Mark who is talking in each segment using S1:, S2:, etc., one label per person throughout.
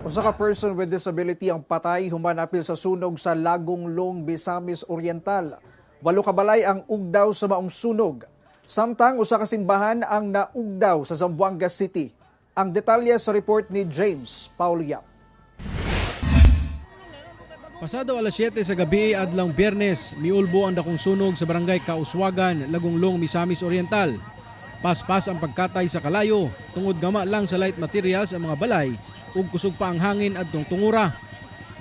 S1: Usa ka person with disability ang patay human apil sa sunog sa Lagonglong, Misamis Oriental. Walo ka balay ang ugdaw sa maong sunog. Samtang usa ka simbahan ang naugdaw sa Zamboanga City. Ang detalye sa report ni James Paulo Yap.
S2: Pasado alas 7 sa gabi adlawng Biyernes, miulbo ang dakong sunog sa barangay Kauswagan, Lagonglong, Misamis Oriental. Paspas ang pagkatay sa kalayo, tungod gama lang sa light materials ang mga balay ug kusog pa ang hangin adtong tungura.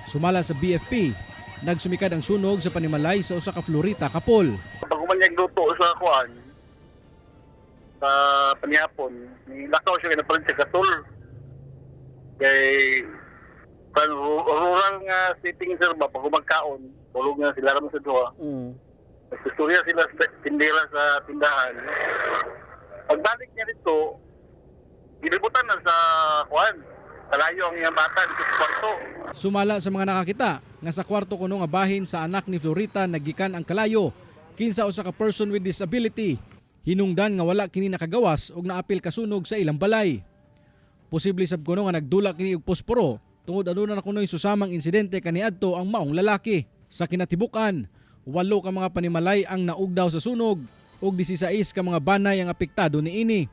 S2: Sumala sa BFP, nagsumikad ang sunog sa panimalay sa usa ka Florita couple.
S3: Pag human niya luto sa kuan, sa panihapon, nilakaw siya kay sa katol. Kay kan rural nga sitting, sir, ba, pag magkaon, tulog nga sila ramon sa duha. Nagsusturya sila sa tindera sa tindahan. Pagbalik niya dito, gilibutan na sa kuan. Kalayo ang iyang bata dito sa kwarto.
S2: Sumala sa mga nakakita nga sa kwarto kuno nga bahin sa anak ni Florita nagikan ang kalayo, kinsa usa ka person with disability. Hinungdan nga wala kini nakagawas ug naapil kasunog sa ilang balay. Posible sab kuno nga nagdula kini og posporo tungod aduna na kunoy susamang insidente kaniadto ang maong lalaki. Sa kinatibuk-an, walo ka mga panimalay ang naugdaw sa sunog ug 16 ka mga banay ang apektado niini.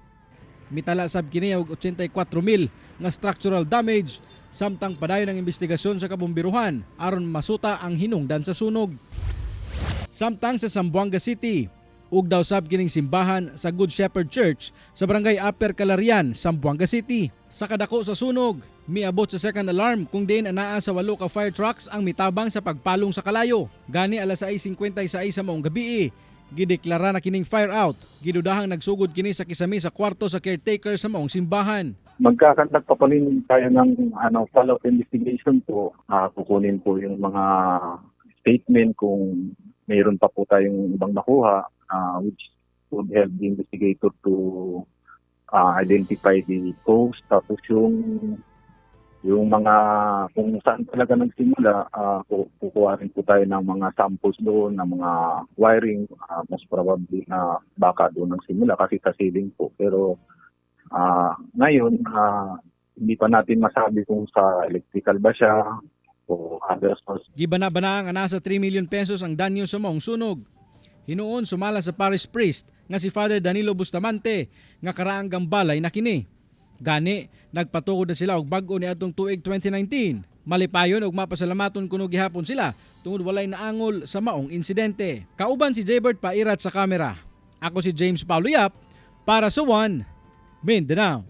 S2: Mitala sab kini og 84 mil nga structural damage, samtang padayon ang investigasyon sa kabomberohan aron masuta ang hinungdan sa sunog. Samtang sa Zamboanga City, ugdaw sab kining simbahan sa Good Shepherd Church sa barangay Upper Calarian, Zamboanga City. Sa kadako sa sunog, miabot sa second alarm kung diin anaa sa walo ka fire trucks ang mitabang sa pagpalong sa kalayo. Gani alas 6:56 sa maong gabi, gideklara na kining fire out. Gidudahang nagsugod kini sa kisami sa kwarto sa caretaker sa maong simbahan.
S4: Magka-conduct pa rin tayo ng follow-up investigation po. Kukunin po yung mga statement kung mayroon pa po tayong ibang nakuha which would help the investigator to identify the cause. Tapos yung mga kung saan talaga nagsimula, kukuha rin po tayo ng mga samples doon, ng mga wiring, most probably na baka doon nagsimula kasi sa ceiling po. Pero ngayon, hindi pa natin masabi kung sa electrical ba siya o other source.
S2: Gibana-bana nga nasa 3 million pesos ang danyo sa maong sunog. Hinuon, sumala sa parish priest nga si Father Danilo Bustamante nga karaang gambalay na kini. Gani, nagpatukod na sila og bag-o niadtong tuig 2019. Malipayon ug mapasalamaton kuno gihapon sila tungod walay naangol sa maong insidente. Kauban si Jaybert Pairat sa kamera. Ako si James Paulo Yap para sa One Mindanao.